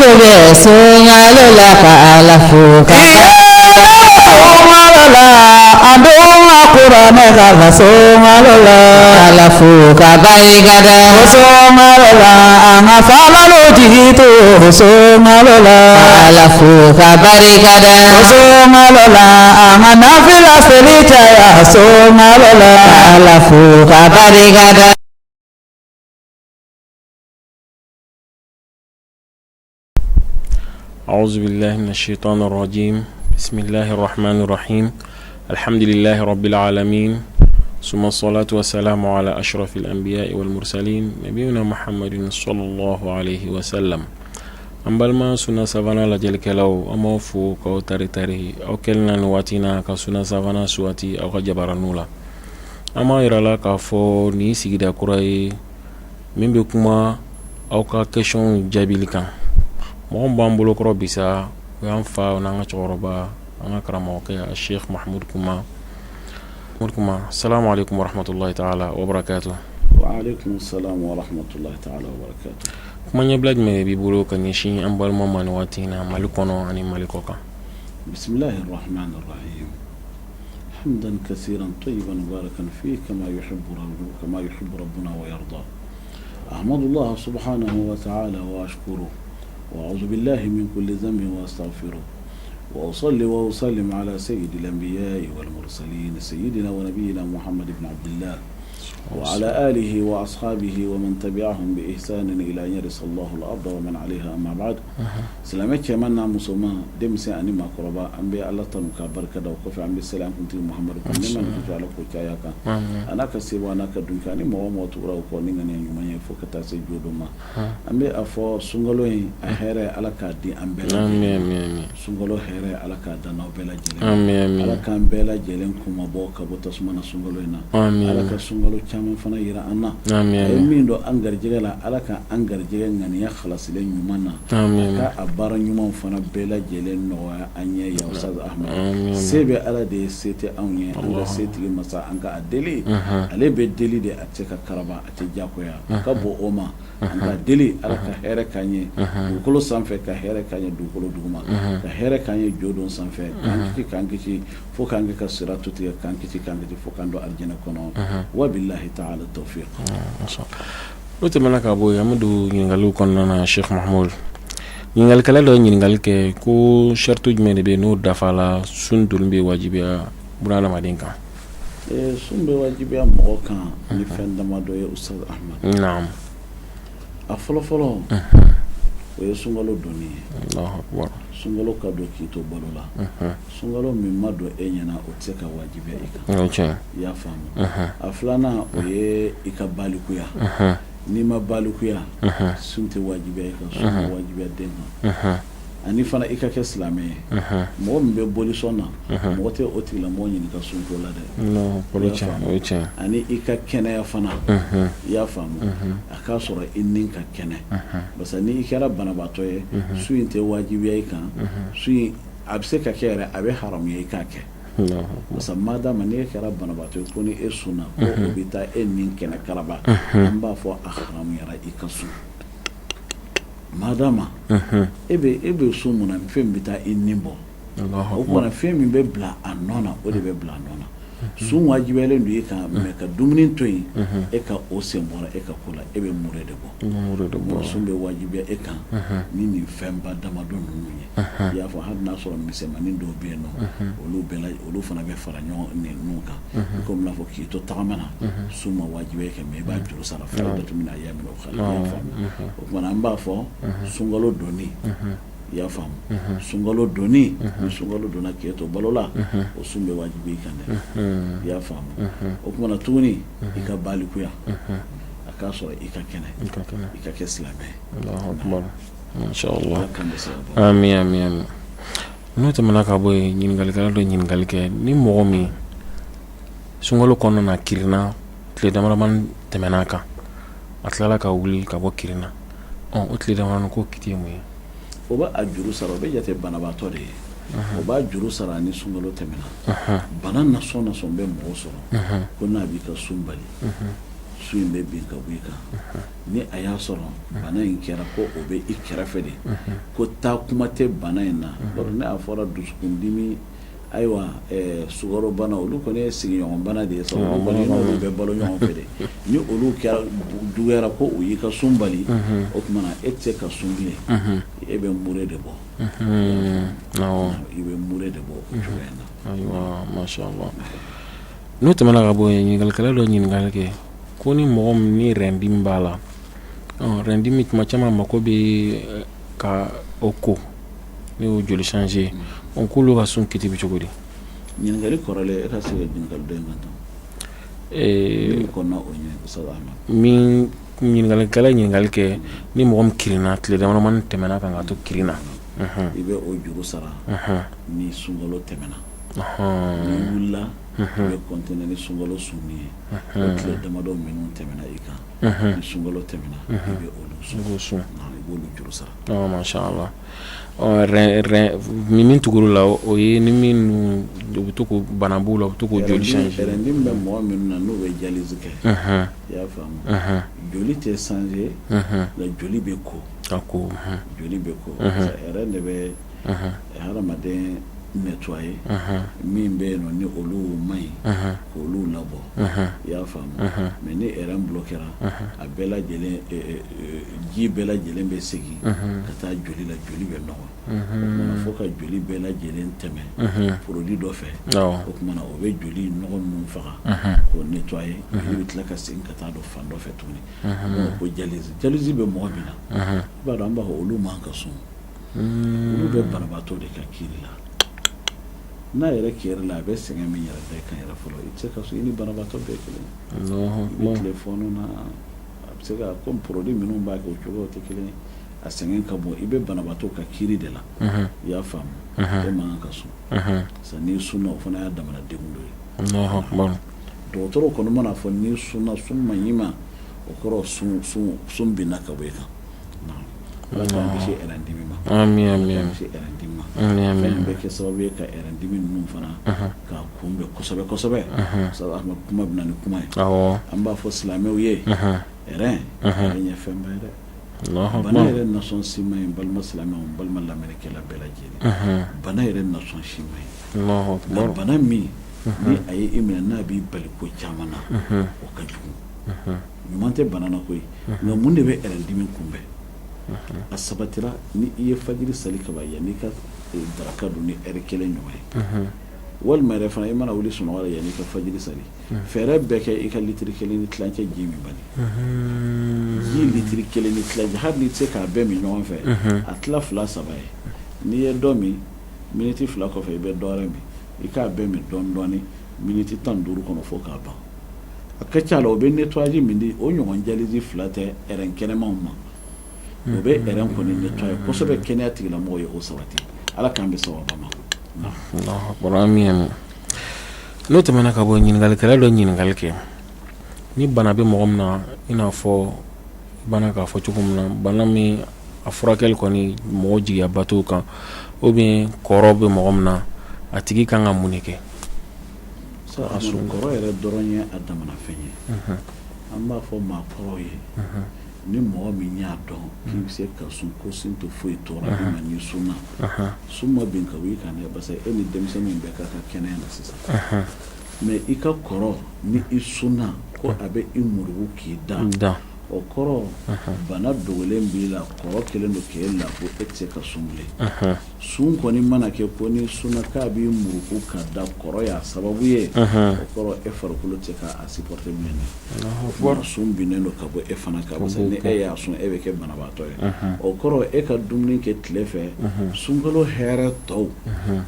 se bɛ sunkalo la ka Ala fo ka Sunkalo la an dun ka kuranɛ kalan sunkalo la Ala fo ka barika da sunkalo la an ka falalo jigi to sunkalo la Ala fo ka barika da sunkalo la an ka nafila seli caya sunkalo la Ala fo ka barika da. أعوذ بالله من الشيطان الرجيم بسم الله الرحمن الرحيم الحمد لله رب العالمين ثم الصلاة والسلام على أشرف الأنبياء والمرسلين نبينا محمد صلى الله عليه وسلم. An balima Suna Savana lajɛlikɛlaw, an b'aw fo k'aw tari tari aw kɛlen na nin waati na ka Suna Savana suwati aw ka jabaraninw la. An b'a yira la k'a fɔ nin sigida kura ye min bɛ kuma aw ka questionw jaabili kan. Mɔgɔ min b'an bolokɔrɔ bi sa, o y'an fa n'an ka cɛkɔrɔba, an ka karamɔgɔkɛ, Sheikh Mahmud Kuma. Kuma, salamu aleykum warahmatulahi taala wabarakatuh. Wa aleykum salam warahmatulahi taala wabarakatuh. Kuma ɲɛbila jumɛn de b'i bolo ka ɲɛsin an balima ma nin waati in na Mali kɔnɔ ani Mali kɔ kan? Bisimilahi rahmani rahim. Hamdan kasiran tayyiban mubarakan fihi kama yuhibbu rabbuna wa yarda. Ahmadullah subhanahu wa ta'ala wa ashkuru wa a'udhu billahi min kulli dhanbin wa astaghfiruh wa usalli wa usallim ala sayyidil anbiya'i wal mursalin sayyidina wa nabiyyina Muhammad ibn Abdillah wa ala alihi wa ashabihi wa man tabi'ahum bi ihsanin ila an yarisa Allahu al-arda wa man 'alayha amma ba'd. Silamɛ cɛman n'a musoman, denmisɛn ani maakɔrɔba, an bɛ Ala tanu k'a barika da. O kɔfɛ, an bɛ seli an kuntigi Muhamadu kan, nɛɛma ni kisi Ala k'o caya a kan, a n'a ka sebaw, a n'a ka dunkew, ani mɔgɔ o mɔgɔ tugura u kɔ ni ŋaniya ɲuman ye fo ka taa se jodon ma. An bɛ a fɔ sunkalo in a hɛrɛ, Ala k'a di an bɛɛ lajɛlen ma. Sunkalo hɛrɛ, Ala k'a dan aw bɛɛ lajɛlen ma. Ala k'an bɛɛ lajɛlen kunmabɔ ka bɔ tasuma na sunkalo in na. Ala ka sunkalo caman fana jira an na. A ye min don an garijɛgɛ la, Ala ka an garijɛgɛ ŋaniya halasilen ɲuman na. A ka a baara ɲumanw fana bɛɛ lajɛlen nɔgɔya an ye ya Ustaz Ahmed. Se bɛ Ala de ye, se tɛ anw ye. An ka setigi masa, an ka a deli. Ale bɛ deli de, a tɛ se ka karaba, a tɛ diyagoya. A ka bon o ma. An ka deli Ala ka hɛrɛ k'an ye dugukolo sanfɛ, ka hɛrɛ k'an ye dugukolo duguma, ka hɛrɛ k'an ye jodon sanfɛ, k'an kisi, k'an kisi fo k'an kɛ ka siratu tigɛ, k'an kisi, k'an kisi fo k'an don alijinɛ kɔnɔ. Wa bilahi taala tawfiq. N'o tɛmɛna ka bɔ yen, an bɛ don ɲininkaliw kɔnɔna na. Sheikh Mahmud, ɲininkalikɛla dɔ ye ɲininkali kɛ ko sarati jumɛn de bɛ yen n'o dafala, sun donni bɛ wajibiya bunadamaden kan? Sun bɛ wajibiya mɔgɔ kan ni fɛn damadɔ ye, Ustaz Ahmad. Naam. A fɔlɔfɔlɔ, o ye sunkalo donni ye. Sunkalo ka don k'i to balo la. Sunkalo min ma don e ɲɛna, o tɛ se ka wajibiya i kan. I y'a faamu? A filanan, o ye i ka balikuya. N'i ma balikuya, sun tɛ wajibiya i kan, sun bɛ wajibiya den kan. Ani fana i ka kɛ silamɛ ye. Mɔgɔ min bɛ bolisɔn na, mɔgɔ tɛ o tigilamɔgɔ ɲininka sunko la dɛ. Ani i ka kɛnɛya fana. I y'a faamu? A k'a sɔrɔ i ni ka kɛnɛ, parce que ni i kɛra banabaatɔ ye, sun in tɛ wajibiya i kan. Sun in, a bɛ se ka kɛ yɛrɛ, a bɛ haramuya i k'a kɛ, parce que madama n'e kɛra banabaatɔ ye, ko ni e sunna, ko o bɛ taa e ni kɛnɛ karaba, an b'a fɔ a haramuyara i ka sun. Madama e bɛ sun mun na, fɛn min bɛ taa i ni bɔ, o tuma fɛn min bɛ bila a nɔ na, o de bɛ bila a nɔ na. Sun wajibiyalen don e kan, mais ka dumuni to yen, e ka o sen bɔra e ka ko la, e bɛ mure de bɔ. Sun bɛ wajibiya e kan ni nin fɛnba damadɔ ninnu ye. I y'a fɔ, hali n'a sɔrɔ misɛnmanin dɔw bɛ yen nɔ, olu bɛɛ olu fana bɛ fara ɲɔgɔn ninnu kan. I komi n'a fɔ k'i to tagama na, sun ma wajibiya e kan, mais i b'a juru sara fo min a y'a minɛ o i y'a faamu? O tuma an b'a fɔ sunkalo donni, i y'a faamu, sunkalo donni, ni sunkalo donna k'e to balo la, o sun bɛ wajibi i kan dɛ. I y'a faamu? O tuma na tuguni, i ka balikuya, a k'a sɔrɔ i ka kɛnɛ, i ka kɛ silamɛ. Ami ami ami. N'o tɛmɛna ka bɔ yen, ɲininkalikɛla dɔ ɲininkali kɛ, ni mɔgɔ min sunkalo kɔnɔna na kirinna, tile damadamani tɛmɛna kan, a tilala ka wuli ka bɔ kirin na, o tile damadamani ko kiti ye mun ye? O b'a juru sara. O bɛ jate banabaatɔ de ye. O b'a juru sara ni sunkalo tɛmɛna. Bana nasɔn nasɔn bɛ mɔgɔ sɔrɔ ko n'a b'i ka sun bali. Sun in bɛ bin ka bɔ i kan ni a y'a sɔrɔ bana in kɛra ko o bɛ i kɛrɛfɛ de ko taa kuma tɛ bana in na ne y'a fɔra dusukundimi ayiwa sukarobana olu kɔni ye sigiɲɔgɔnbana de ye sa olu bɛ balo ɲɔgɔn fɛ de ni olu kɛra juguyara ko u y'i ka sun bali o tuma na e tɛ se ka sun bilen e bɛ mure de bɔ i bɛ mure de bɔ o cogoya in na. Ayiwa masha Allah n'o tɛmɛna ka bɔ yen ɲininkalikɛla dɔ ɲininkali kɛ ko ni mɔgɔ min ni rein dimi b'a la rein dimi tuma caman mako bɛ ka o ko n'o y'o joli changer o k'olu ka sun kiti bɛ cogo di ɲininkali kɔrɔlen e ka se ka ɲininkali dɔ in kan tan min ɲininkalikɛla ɲininkali kɛ ni mɔgɔ min kirinna tile damadamani tɛmɛna kan ka to kirin na i bɛ o juru sara ni sunkalo tɛmɛna n'i wulila i bɛ continuer ni sunkalo sunni ye o tile damadɔ minnu tɛmɛna i kan ni sunkalo tɛmɛna i bɛ olu sun i b'olu juru sara masha Allah min tugura la o ye ni minnu u bɛ to k'o bana b'u la u bɛ to k'o joli changer rein dimi bɛ mɔgɔ minnu na n'u bɛ dialyse kɛ i y'a faamu joli tɛ changer nka joli bɛ ko ka ko joli bɛ ko rein de bɛ hadamaden nettoyer min bɛ yen nɔ ni olu man ɲi k'olu labɔ i y'a faamu mais ni rein bloquera a bɛɛ lajɛlen ji bɛɛ lajɛlen bɛ segin ka taa joli la joli bɛ nɔgɔ o tuma na fo ka joli bɛɛ lajɛlen tɛmɛ produit dɔ fɛ o tuma na o bɛ joli nɔgɔ ninnu faga k'o nettoyer joli bɛ tila ka segin ka taa don fan dɔ fɛ tuguni ko dialyse dialyse bɛ mɔgɔ min na i b'a dɔn an b'a fɔ olu man ka sun olu bɛ banabaatɔ de ka kiri la n'a yɛrɛ kɛra la a bɛ sɛgɛn min yɛrɛ da i kan yɛrɛ fɔlɔ i tɛ se ka sun i ni banabaatɔ bɛɛ kelen i bɛ tile fɔɔnɔ na a bɛ se ka comme produit minnu b'a kɛ o cogoyaw tɛ kelen ye a sɛgɛn ka bon i bɛ banabaatɔ ka kiri de la i y'a faamu e man kan ka sun sa n'i sunna o fana y'a damana degun dɔ ye dɔgɔtɔrɔw kɔni mana fɔ n'i sunna sun man ɲi ma o kɔrɔ sun binna ka bɔ i kan Ala k'an kisi rein dimi ma amin kisi rein dimi ma fɛn min bɛ kɛ sababu ye ka rein dimi ninnu fana k'a kunbɛn kosɛbɛ kosɛbɛ sabu Ahmadu kuma bɛ na ni kuma ye an b'a fɔ silamɛw ye rein rein ye fɛnba ye dɛ bana yɛrɛ nasɔn si man ɲi balima silamɛw balima lamɛnnikɛla bɛɛ lajɛlen bana yɛrɛ nasɔn si man ɲi nka bana min ni a ye i minɛ n'a b'i bali ko caman na o ka jugu ɲuman tɛ bana na koyi nka mun de bɛ rein dimi kunbɛn a sabatira ni i ye fajiri sali kaban yanni i ka daraka dun ni ɛri kelen ɲɔgɔn ye walima yɛrɛ fana i mana wuli sunɔgɔ la yanni i ka fajiri sali fɛɛrɛ bɛɛ kɛ i ka litiri kelen ni tilancɛ ji min bani ji litiri kelen ni tilancɛ hali n'i tɛ se k'a bɛɛ min ɲɔgɔn fɛ a tila fila saba ye n'i ye dɔ min miniti 2 kɔfɛ i bɛ dɔ wɛrɛ min i k'a bɛɛ min dɔɔni dɔɔni miniti 15 kɔnɔ fo k'a ban a ka ca la o bɛ nettoyage min di o ɲɔgɔn dialyse fila tɛ rein kɛnɛmanw ma o bɛ rein kɔni nettoyer kosɛbɛ kɛnɛya tigilamɔgɔw ye o sabati Ala k'an bɛn sawaba ma. N'o tɛmɛna ka bɔ ɲininkalikɛla dɔ ɲininkali kɛ ni bana bɛ mɔgɔ min na i n'a fɔ bana k'a fɔ cogo min na bana min a furakɛli kɔni mɔgɔ jigiyaba t'o kan ou bien kɔrɔ bɛ mɔgɔ min na a tigi kan ka mun de kɛ kɔrɔ yɛrɛ dɔrɔn ye a damana fɛn ye an b'a fɔ maakɔrɔw ye ni mɔgɔ min y'a dɔn k'i bɛ se ka sun ko sin tɛ foyi tɔɔrɔ i ma n'i sunna sun ma bin ka wuli ka ne parce que e ni denmisɛnninw bɛɛ ka kan kɛnɛya na sisan mais i ka kɔrɔ ni i sunna ko a bɛ i muruku k'i da o kɔrɔ bana dogolen b'i la kɔrɔ kɛlen don k'e labɔ e tɛ se ka sun bilen sun kɔni mana kɛ ko n'i sunna k'a b'i muruku ka da kɔrɔ y'a sababu ye o kɔrɔ e farikolo tɛ se k'a supporter bilen dɛ sun binnen don ka bɔ e fana kan parce que ni e y'a sun e bɛ kɛ banabaatɔ ye o kɔrɔ e ka dumuni kɛ tile fɛ sunkalo hɛrɛ tɔw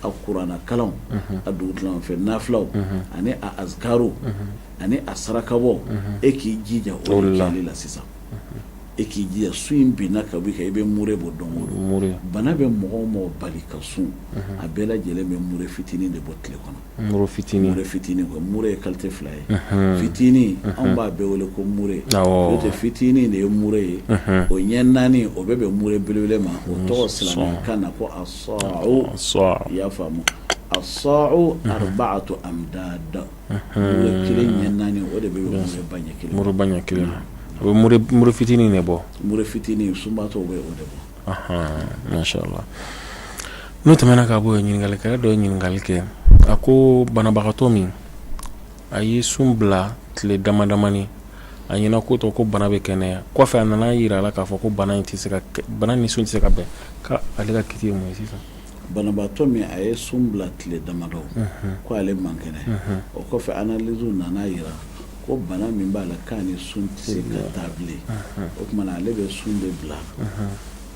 a kuranɛ kalanw a dugutilafɛ nafilaw ani a azikaru ani a sarakabɔ e k'i jija o kɛli la sisan e k'i jija sun in binna ka bɔ i kan i bɛ mure bɔ don o don bana bɛ mɔgɔ o mɔgɔ bali ka sun a bɛɛ lajɛlen bɛ mure fitinin de bɔ tile kɔnɔ mure fitinin mure fitinin quoi mure ye qualité fila ye fitinin anw b'a bɛɛ wele ko mure n'o tɛ fitinin de ye mure ye o ɲɛ naani o bɛ bɛn mure belebele ma o tɔgɔ silamɛkan na ko asɔɔ i y'a faamu. As-sa'u arba'atu amdad mure kelen ɲɛ naani o de bɛ mureba ɲɛ kelen mureba ɲɛ kelen ma a bɛ mure fitinin de bɔ mure fitinin sunbaatɔ bɛ o de bɔ masha Allah n'o tɛmɛna ka bɔ yen ɲininkalikɛla dɔ ye ɲininkali kɛ a ko banabagatɔ min a ye sun bila tile dama damani a ɲɛna ko tɔ ko bana bɛ kɛnɛya kɔfɛ a nana jira a la k'a fɔ ko bana in tɛ se ka bana ni sun tɛ se ka bɛn k'ale ka kiti ye mun ye sisan Banabaatɔ min a ye sun bila tile damadɔ ko ale man kɛnɛ o kɔfɛ analyse nana jira ko bana min b'a la k'a ni sun tɛ se ka taa bilen o tuma na ale bɛ sun de bila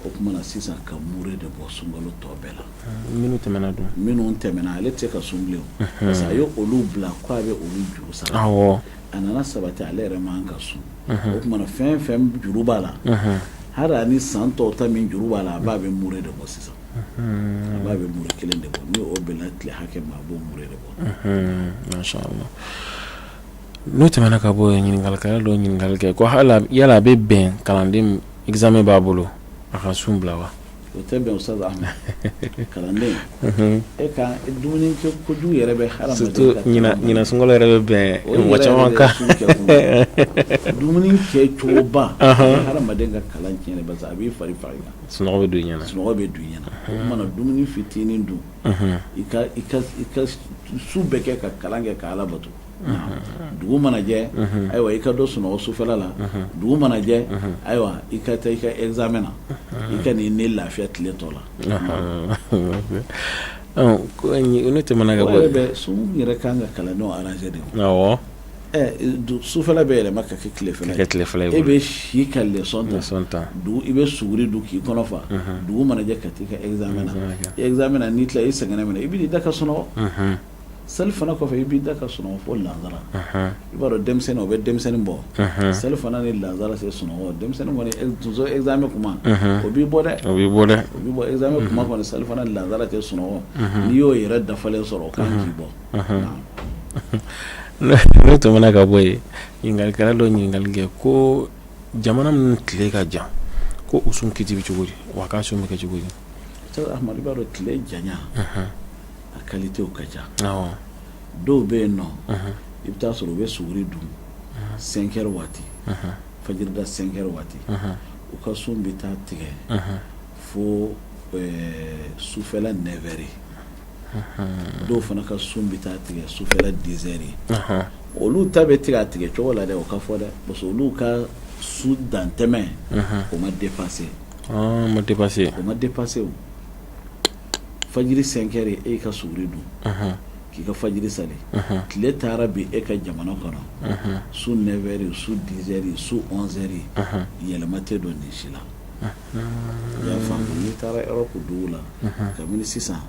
o tuma na sisan ka mure de bɔ sunkalo tɔ bɛɛ la minnu tɛmɛna dun minnu tɛmɛna ale tɛ se ka sun bilen parce que a ye olu bila ko a bɛ olu juru sara a nana sabati ale yɛrɛ man ka sun o tuma na fɛn fɛn juru b'a la hali ani san tɔw ta min juru b'a la a b'a bɛ mure de bɔ sisan a b'a bɛ mure kelen de bɔ ni o bɛnna tile hakɛ ma a b'o mure de bɔ masha Allah n'o tɛmɛna ka bɔ yen ɲininkalikɛla dɔ ɲininkali kɛ ko yala a bɛ bɛn kalanden examen b'a bolo a ka sun bila wa O tɛ bɛn Ustaz Ahmed kalanden e ka dumuni kɛ kojugu yɛrɛ bɛ hadamaden surtout ɲinan sunkalo yɛrɛ bɛ bɛn mɔgɔ caman kan dumuni kɛ cogoba a bɛ hadamaden ka kalan tiɲɛ parce que a b'i fari faga sunɔgɔ bɛ don i ɲɛna sunɔgɔ bɛ don i ɲɛna o tuma na dumuni fitinin dun i ka su bɛɛ kɛ ka kalan kɛ ka Ala bato dugu mana jɛ ayiwa i ka dɔ sunɔgɔ sufɛla la dugu mana jɛ ayiwa i ka taa i ka examen na i ka n'i ni lafiya tile tɔ la ne tɛmɛna ka bɔ sun yɛrɛ kan ka kalandenw arranger de sufɛla bɛ yɛlɛma ka kɛ tilefɛla kɛ tilefɛla e bɛ si ka leçon ta i bɛ suguri dun k'i kɔnɔ fa dugu mana jɛ ka taa i ka examen na examen na n'i tila i sɛgɛnnen minɛ i b'i da ka sunɔgɔ Selifana kɔfɛ i b'i da ka sunɔgɔ fo lansara i b'a dɔn denmisɛnnin o bɛ denmisɛnnin bɔ selifana ni lansara cɛ sunɔgɔ denmisɛnnin kɔni examen kuma o b'i bɔ dɛ o b'i bɔ dɛ o b'i bɔ examen kuma kɔni selifana ni lansara cɛ sunɔgɔ n'i y'o yɛrɛ dafalen sɔrɔ o kan k'i bɔ n'o tɛmɛna ka bɔ yen ɲininkalikɛla dɔ ɲininkali kɛ ko jamana minnu tile ka jan ko u sun kiti bɛ cogo di wa k'a sun bɛ kɛ cogo di Ahmadu i b'a dɔn tile janya a qualitéw ka ca dɔw bɛ yen nɔ i bɛ taa sɔrɔ u bɛ suguri dun 5 heures waati fajirida 5 heures waati u ka sun bɛ taa tigɛ fo sufɛla 9 heures dɔw fana ka sun bɛ taa tigɛ sufɛla 10 heures olu ta bɛ tigɛ a tigɛ cogo la dɛ o ka fɔ dɛ parce que olu ka su dantɛmɛ o ma dépasser o ma dépasser o fajiri 5 heures e y'i ka suguri dun k'i ka fajiri sali tile taara bin e ka jamana kɔnɔ su 9 heures su 10 heures su 11 heures yɛlɛma tɛ don nin si la i y'a faamu n'i taara Europe dugu la kabini sisan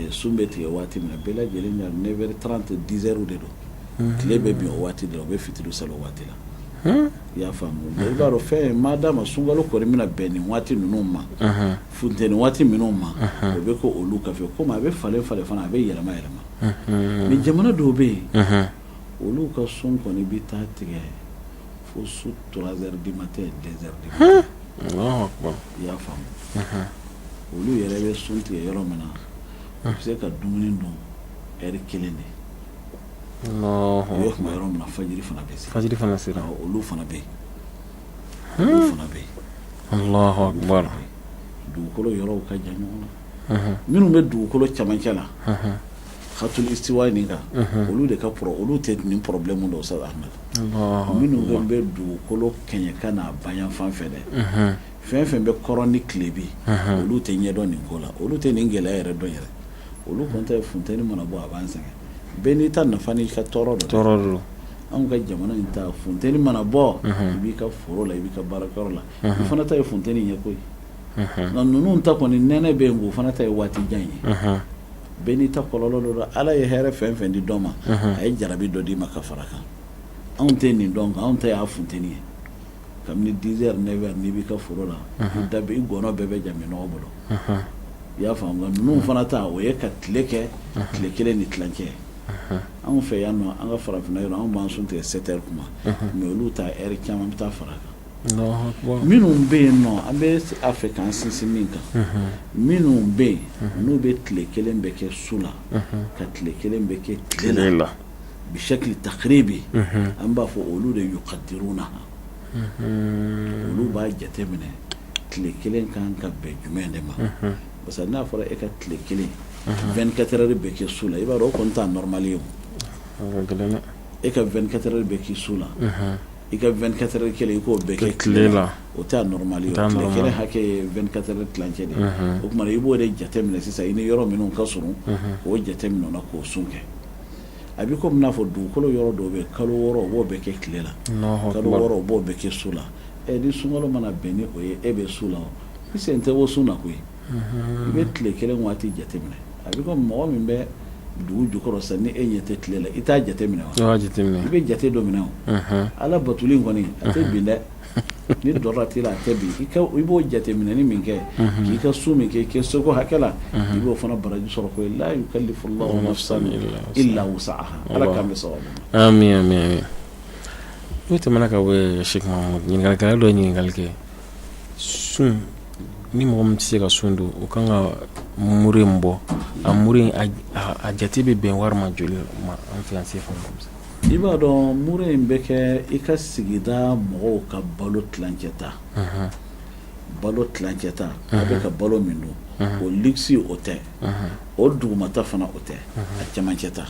sun bɛ tigɛ waati min na bɛɛ lajɛlen 9 heures 30 10 heures de don tile bɛ bin o waati de la u bɛ fitiri sali o waati la i y'a faamu i b'a dɔn fɛn maa d'a ma sunkalo kɔni bɛna bɛn nin waati ninnu ma funteni waati minnu ma o bɛ ko olu ka fɛ komi a bɛ falen falen fana a bɛ yɛlɛma yɛlɛma mais jamana dɔw bɛ yen olu ka sun kɔni bɛ taa tigɛ fo su 3 heures du matin 2 heures du matin i y'a faamu olu yɛrɛ bɛ sun tigɛ yɔrɔ min na u bɛ se ka dumuni dun heure kelen de o ye tuma yɔrɔ min na fajiri fana bɛ se fajiri fana sera olu fana bɛ yen olu fana bɛ yen Allahu akbar dugukolo yɔrɔw ka jan ɲɔgɔn na minnu bɛ dugukolo camancɛ la hatul istiwa nin kan olu de ka olu tɛ nin problème dɔn Ustaz Ahmed minnu bɛ dugukolo kɛɲɛka n'a bayanfan fɛ dɛ fɛn fɛn bɛ kɔrɔn ni tilebin olu tɛ ɲɛdɔn nin ko la olu tɛ nin gɛlɛya yɛrɛ dɔn yɛrɛ olu kɔni ta ye funteni mana bɔ a b'an sɛgɛn bɛɛ n'i ta nafa n'i ka tɔɔrɔ don tɔɔrɔ don anw ka jamana in ta funteni mana bɔ i b'i ka foro la i b'i ka baarakɛyɔrɔ la i fana ta ye funteni ye koyi nka ninnu ta kɔni nɛnɛ bɛ yen o fana ta ye waati jan ye bɛɛ n'i ta kɔlɔlɔ don Ala ye hɛrɛ fɛn fɛn di dɔ ma a ye jarabi dɔ d'i ma ka fara kan anw tɛ nin dɔn anw ta y'a funteni ye kabini 10 heures 9 heures n'i b'i ka foro la i da i gɔnɔ bɛɛ bɛ ja minnɔgɔ bolo i y'a faamu nka ninnu fana ta o ye ka tile kɛ tile kelen ni tilancɛ ye anw fɛ yan nɔ an ka farafinna yɔrɔ anw b'an sun tigɛ 7 heures kuma mais olu ta heure caman bɛ taa fara kan. Minnu bɛ yen nɔ, an bɛ a fɛ k'an sinsin min kan, minnu bɛ yen n'u bɛ tile kelen bɛ kɛ su la, ka tile kelen bɛ kɛ tile la, bishakili takiribi, an b'a fɔ olu de yukadiruna, olu b'a jate minɛ tile kelen kan ka bɛn jumɛn de ma, parce que n'a fɔra e ka tile kelen 24 heures bɛ kɛ su la, i b'a dɔn o kɔni t'a normal ye o, e ka 24 heures bɛ kɛ su la, i ka 24 heures kelen i k'o bɛɛ kɛ tile la, o t'a normal ye, tile kelen hakɛ ye 24 heures tilancɛ de ye, o tuma i b'o de jate minɛ sisan i ni yɔrɔ minnu ka surun k'o jate minɛ o la k'o sun kɛ. A bɛ komi n'a fɔ dugukolo yɔrɔ dɔw bɛ kalo 6 u b'o bɛɛ kɛ tile la, kalo 6 u b'o bɛɛ kɛ su la, ɛ ni sunkalo mana bɛn ni o ye e bɛ su la, i sen tɛ bɔ sun na koyi, i bɛ tile kelen waati jateminɛ, a bɛ komi mɔgɔ min bɛ dugu jukɔrɔ sisan ni e ɲɛ tɛ tile la i t'a jateminɛ wa? I bɛ jate dɔ minɛ o, Ala batuli in kɔni a tɛ bin dɛ. Ni dɔrɔra t'i la a tɛ bin i b'o jateminɛni min kɛ k'i ka sun min kɛ i kɛ seko hakɛ la i b'o fana baraji sɔrɔ koyi la yukallifu llahu nafsan illa wusaha Ala k'an bɛn sababu ma. Ami ami ami n'o tɛmɛna ka bɔ yen Sɛki Mahamud ɲininkalikɛla dɔ ye ɲininkali kɛ sun ni mɔgɔ min tɛ se ka sun don o kan ka mure min bɔ a mure a jate bɛ bɛn wari ma joli ma an fɛ yan CFA I b'a dɔn mure in bɛ kɛ i ka sigida mɔgɔw ka balo tilancɛ ta, balo tilancɛ ta a bɛ ka balo min dun o luxe o tɛ, o dugumata fana o tɛ, a cɛmancɛ ta,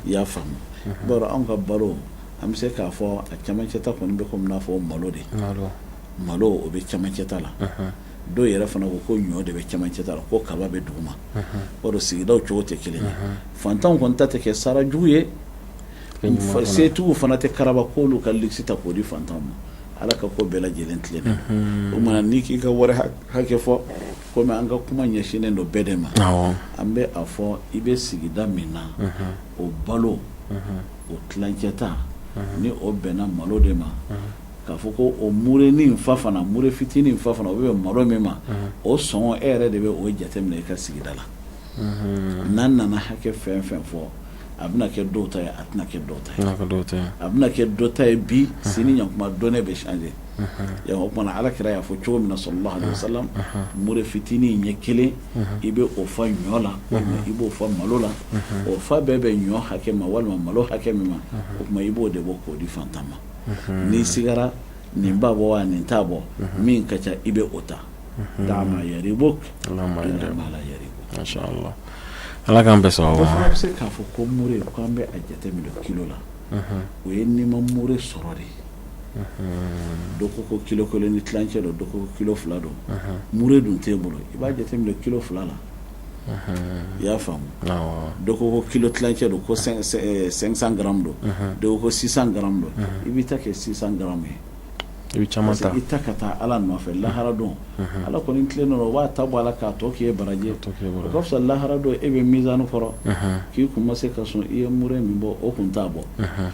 i y'a faamu, i b'a dɔn anw ka balo an bɛ se k'a fɔ a cɛmancɛ ta kɔni bɛ komi n'a fɔ malo de, malo o bɛ cɛmancɛ ta la, dɔw yɛrɛ fana ko ko ɲɔ de bɛ cɛmancɛ ta la ko kaba bɛ duguma, o dɔn sigidaw cogo tɛ kelen ye, fantanw kɔni ta tɛ kɛ sara jugu ye, setigiw fana tɛ karaba k'olu ka luxe ta k'o di fantanw ma, Ala ka ko bɛɛ lajɛlen tilennen don, o tuma n'i k'i ka wari hakɛ fɔ komi an ka kuma ɲɛsinnen don bɛɛ de ma, an bɛ a fɔ i bɛ sigida min na o balo o tilancɛ ta ni o bɛnna malo de ma K'a fɔ ko o murenin fa fana mure fitinin fa fana o bɛ bɛn malo min ma o sɔngɔ e yɛrɛ de bɛ o jateminɛ i ka sigida la n'an nana hakɛ fɛn fɛn fɔ a bɛna kɛ dɔw ta ye a tɛna kɛ dɔw ta ye a bɛna kɛ dɔ ta ye bi sini ɲakuma données bɛ changer o tuma Ala kira y'a fɔ cogo min na sallallahu alaihi wasallam mure fitinin ɲɛ kelen i bɛ o fa ɲɔ la walima i b'o fa malo la o fa bɛ bɛn ɲɔ hakɛ ma walima malo hakɛ min ma o tuma i b'o de bɔ k'o di fantan ma n'i sigara nin b'a bɔ wa nin t'a bɔ min ka ca i bɛ o ta da ma yaribuk ila ma la yaribuk masha Allah Ala k'an bɛɛ sababu ma. Dɔ fana bɛ se k'a fɔ ko mure ko an bɛ a jateminɛ kilo la o ye n'i ma mure sɔrɔ de ye dɔ ko ko kilo kelen ni tilancɛ don dɔ ko ko kilo fila don mure dun t'e bolo i b'a jateminɛ kilo fila la i y'a faamu dɔ ko ko kilo tilancɛ don ko 500 grammes don dɔ ko ko 600 grammes don i b'i ta kɛ 600 grammes ye i bɛ caman ta i ta ka taa Ala nɔfɛ lahara don Ala kɔni tilennen don o b'a ta bɔ a la k'a tɔ k'i ye baraji o ka fisa lahara don e bɛ mizani kɔrɔ k'i kun ma se ka sun i ye mure min bɔ o kun t'a bɔ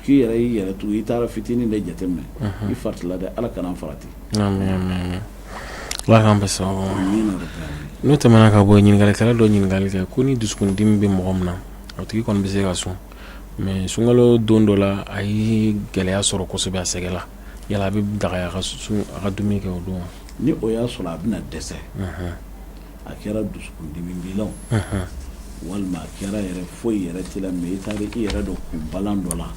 k'i yɛrɛ y'i yɛrɛ tugu i taara fitinin de jateminɛ i faratila dɛ Ala kana an farati. Ala k'an bɛɛ sababu ma. N'o tɛmɛna ka bɔ yen ɲininkalikɛla dɔ ɲininkali kɛ ko ni dusukundimi bɛ mɔgɔ min na o tigi kɔni bɛ se ka sun mais sunkalo don dɔ la a ye gɛlɛya sɔrɔ kosɛbɛ a sɛgɛla yala a bɛ daga a ka sun a ka dumuni kɛ o don wa? Ni o y'a sɔrɔ a bɛna dɛsɛ a kɛra dusukundimi b'i la walima a kɛra yɛrɛ foyi yɛrɛ t'i la mais i taara i yɛrɛ don kunbalan dɔ la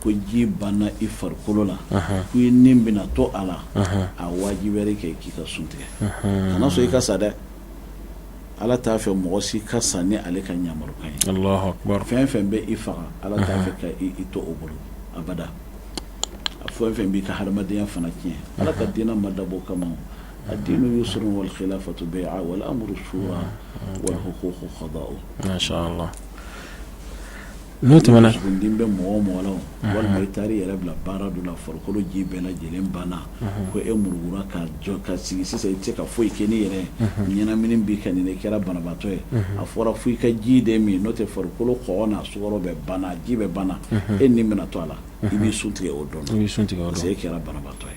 ko ji banna i farikolo la ko i ni bɛna to a la a wajibiyara i kan k'i ka sun tigɛ kana sɔn i ka sa dɛ ala t'a fɛ mɔgɔ si ka sa ni ale ka yamarukan ye fɛn fɛn bɛ i faga ala t'a fɛ ka i to o bolo abada a fɛn fɛn b'i ka hadamadenya fana tiɲɛ ala ka diinɛ ma dabɔ kama الدين يسر والخلافة بيعة والأمر شورى والحقوق قضاء ما شاء الله n'o tɛmɛna dusukundimi bɛ mɔgɔ o mɔgɔ la walima i taara i yɛrɛ bila baara dɔ la farikolo ji bɛɛ lajɛlen banna ko e murugura ka jɔ ka sigi sisan i tɛ se ka foyi kɛ n'i yɛrɛ ye ɲɛnamini b'i kan nin i kɛra banabaatɔ ye a fɔra fo i ka ji de min n'o tɛ farikolo kɔgɔ n'a sukaro bɛɛ banna ji bɛɛ banna e ni bɛna to a la i b'i sun tigɛ o don i b'i sun tigɛ o don parce que e kɛra banabaatɔ ye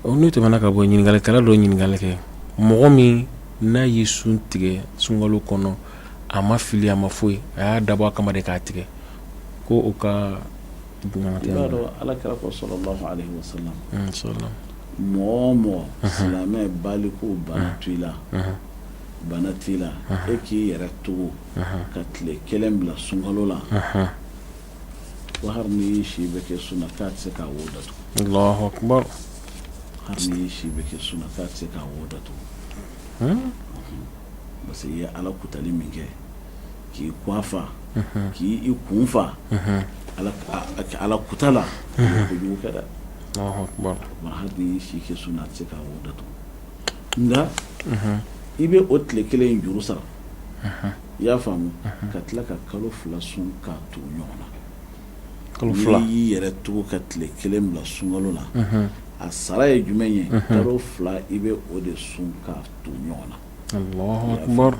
N'o tɛmɛna ka bɔ ɲininkalikɛla dɔ ɲininkali kɛ mɔgɔ min n'a y'i sun tigɛ sunkalo kɔnɔ a ma fili a ma foyi a y'a dabɔ a kama de k'a tigɛ ko o ka I b'a dɔn Ala kira ko sallallahu alayhi wa sallam mɔgɔ o mɔgɔ silamɛ baliku bana t'i la bana t'i la e k'i yɛrɛ tugu ka tile kelen bila sunkalo la ko hali n'i y'i si bɛɛ kɛ sun na k'a tɛ se k'a wo datugu Allahu akbar hali n'i y'i si bɛɛ kɛ sun na k'a tɛ se k'a wo datugu parce que i ye Ala kutali min kɛ k'i kwa fa k'i i kun fa Ala kuta la i ye kojugu kɛ dɛ. Allahu akbar hali n'i y'i si kɛ sun na a tɛ se k'a wo datugu nka i bɛ o tile kelen in juru sara i y'a faamu ka tila ka kalo fila sun k'a tugu ɲɔgɔn na kalo fila n'i y'i yɛrɛ tugu ka tile kelen bila sunkalo la a sara ye jumɛn ye kalo fila i bɛ o de sun k'a tugu ɲɔgɔn na Allahu akbar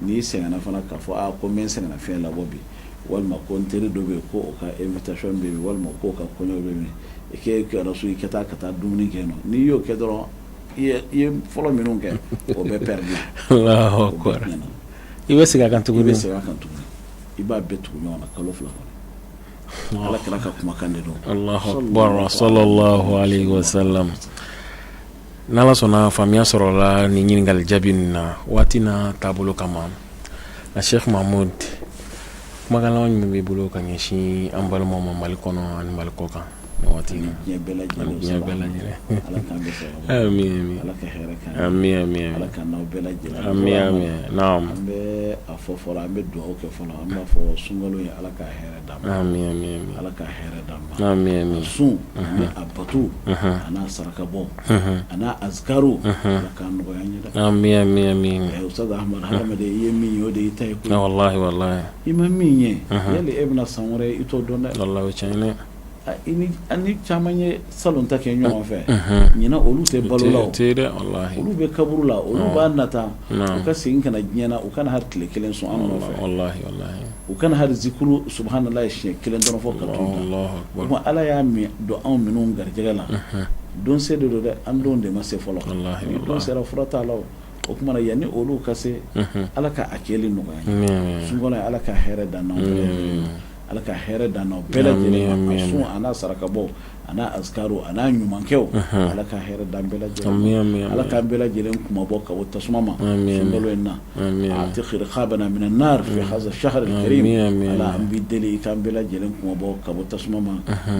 n'i sɛgɛnna fana k'a fɔ aa ko n bɛ n sɛgɛnna fiɲɛ labɔ bi walima ko n teri dɔ bɛ yen ko o ka invitation bɛ yen walima k'o ka kɔɲɔ bɛ yen i k'e kɛra so i ka taa ka taa dumuni kɛ yen nɔ n'i y'o kɛ dɔrɔn i ye fɔlɔ minnu kɛ o bɛɛ perdu Allahu akbar i bɛ segin a kan i tuguni bɛ segin a kan tuguni i b'a bɛɛ tugu ɲɔgɔn na kalo fila kɔnɔ Ala kira ka kumakan de don Allahu akbar sallallahu alayhi wa sallam n'Ala sɔnna faamuya sɔrɔla nin ɲininkali jaabi nin na waati n'a taabolo kama na Sheikh Mahmoud kumakan laban jumɛn b'i bolo ka ɲɛsin an balimaw ma Mali kɔnɔ ani Mali kɔ kan nin waati in na diɲɛ bɛɛ lajɛlen diɲɛ bɛɛ lajɛlen Ala k'an bɛɛ sababa amin amin Ala ka hɛrɛ k'an ye amin amin Ala k'an n'aw bɛɛ lajɛlen amin amin naam an bɛ a fɔ fɔlɔ an bɛ dugawu kɛ fɔlɔ an b'a fɔ sunkalo ye Ala ka hɛrɛ d'an ma amin amin amin Ala ka hɛrɛ d'an ma amin amin a sun ani a bato a n'a saraka bɔ a n'a azikaru Ala k'a nɔgɔya an ye dɛ amin amin amin Ustaz Ahmad hadamaden i ye min ye o de y'i ta ye koyi wallahi wallahi i ma min ye yali e bɛna san wɛrɛ i t'o dɔn dɛ wallahi o tiɲɛ dɛ I ni an ni caman ye salon ta kɛ ɲɔgɔn fɛ ɲinan olu tɛ balo la o tɛ dɛ wallahi olu bɛ kaburu la olu b'a nata u ka segin ka na diɲɛ na u kana hali tile kelen sun an nɔfɛ wallahi wallahi u kana hali zikuru subhanallahi siɲɛ kelen dɔrɔn fɔ ka t'u da Allahu akbar kuma Ala y'a min don anw minnu garijɛgɛ la don se de don dɛ an don de ma se fɔlɔ Wallahi, ni don sera fura t'a la o o tuma na yanni olu ka se Ala ka a kɛli nɔgɔya an ye sunkalo Ala ka hɛrɛ d'an n'aw bɛɛ lajɛlen ma Ala ka hɛrɛ d'an n'aw bɛɛ lajɛlen ma a sun a n'a saraka bɔ a n'a azikaru a n'a ɲumankɛw Ala ka hɛrɛ d'an bɛɛ lajɛlen ma Ala k'an bɛɛ lajɛlen kunmabɔ ka bɔ tasuma ma sunkalo in na a'tiq riqabana mina nar fi hadha shahr al-karim Ala an b'i deli i k'an bɛɛ lajɛlen kunmabɔ ka bɔ tasuma ma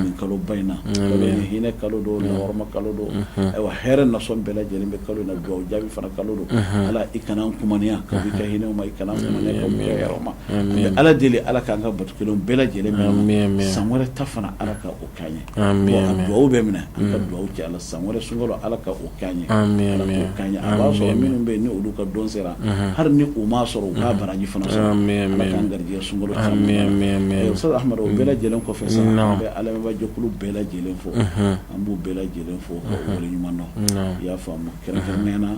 nin kaloba in na kalo in hinɛ kalo don lahɔrɔma kalo don ayiwa hɛrɛ nasɔn bɛɛ lajɛlen bɛ kalo in na dugawu jaabi fana kalo don Ala i kana an kumaniya ka bɔ i ka hinɛw ma i kana an kumaniya ka bɔ i ka hɛrɛw ma an bɛ Ala deli Ala k'an ka bato kɛlenw bɛɛ lajɛlen minɛ san wɛrɛ ta fana Ala ka o k'an ye bon a dugawu bɛ minɛ an ka dugawu kɛ Ala san wɛrɛ sunkalo Ala ka o k'an ye Ala k'o k'an ye a b'a sɔrɔ minnu bɛ yen ni olu ka don sera hali ni u m'a sɔrɔ u k'a baraji fana sɔrɔ Ala k'an garijɛgɛ sunkalo caman na Ustaz Ahmad o bɛɛ lajɛlen kɔfɛ sa an bɛ an lamɛnbaajɛkulu bɛɛ lajɛlen fo an b'u bɛɛ lajɛlen fo ka u waleɲuman dɔn i y'a faamu kɛrɛnkɛrɛnnenya na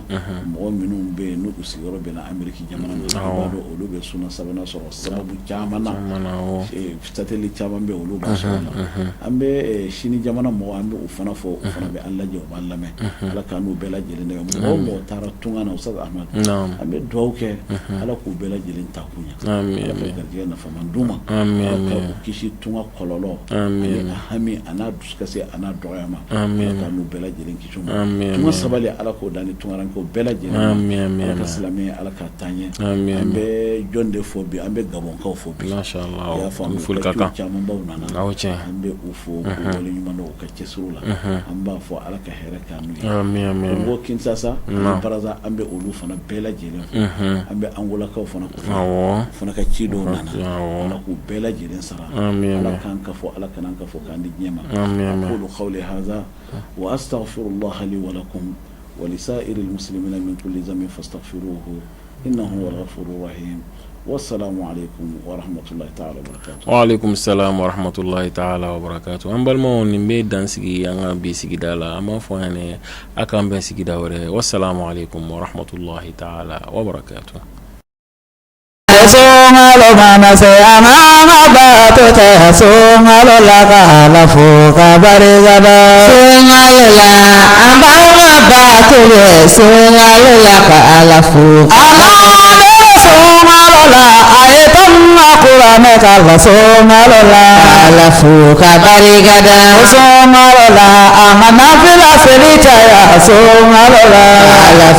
mɔgɔ minnu bɛ yen n'u sigiyɔrɔ bɛnna Ameriki jamana ma i b'a dɔn olu bɛ Suna Savana sɔrɔ sababu caman na satellite caman bɛ olu b'a sɔrɔ la an bɛ Sini jamana mɔgɔ an bɛ u fana fo u fana bɛ an lajɛ u b'an lamɛn Ala k'an n'u bɛɛ lajɛlen dɛmɛ mɔgɔ o mɔgɔ taara tunga na Ustaz Ahmad an bɛ dugawu kɛ Ala k'u bɛɛ lajɛlen taa kun ɲɛ Ala ka garijɛgɛ nafama d'u ma Ala ka u kisi tunga kɔlɔlɔ ani a hami a n'a dusukasi a n'a dɔgɔya ma Ala k'an n'u bɛɛ lajɛlen kisi o ma tunga sabali Ala k'o d'an ni tungarankew bɛɛ lajɛlen ma Ala ka silamɛya Ala k'a taa ɲɛ an bɛ jɔn de fo bi an bɛ Gabɔnkaw fo bi i y'a faamu u ka ciw camanbaw nana an bɛ u fo k'u waleɲuman dɔn u ka cɛsiriw la an b'a fɔ Ala ka hɛrɛ k'an n'u ye Kongo Kinsasa ani Baraza an bɛ olu fana bɛɛ lajɛlen fo an bɛ Angolakaw fana fo u fana ka ci dɔw nana Ala k'u bɛɛ lajɛlen sara Ala k'an kafo Ala kana an kafo k'an di diɲɛ ma aqulu qawli hadha wa astaghfirullaha li wa lakum wa lisa'iril muslimina min kulli dhanbin fastaghfiruhu innahu huwal ghafurur rahim wassalamu alaikum wa rahmatullahi ta'ala wa barakatuh wa alaikum salam wa rahmatullahi ta'ala wa barakatuh an balimaw nin bɛ dan sigi an ka bi sigida la an b'a fɔ an ɲɛna a k'an bɛn sigida wɛrɛ wassalamu alaikum wa rahmatullahi ta'ala wa barakatuh Sunkalo mana se an k'an ka bato kɛ sunkalo la ka Ala fo ka barika da. Sunkalo la an b'an ka bato kɛ sunkalo la ka Ala fo. Ala bɛ sunkalo la a ye tɔn ka kuranɛ kuranɛ kalan sunkalo la. Ala fo ka barika da. O sunkalo la, an ka nafila seli caya sunkalo la. Ala fo.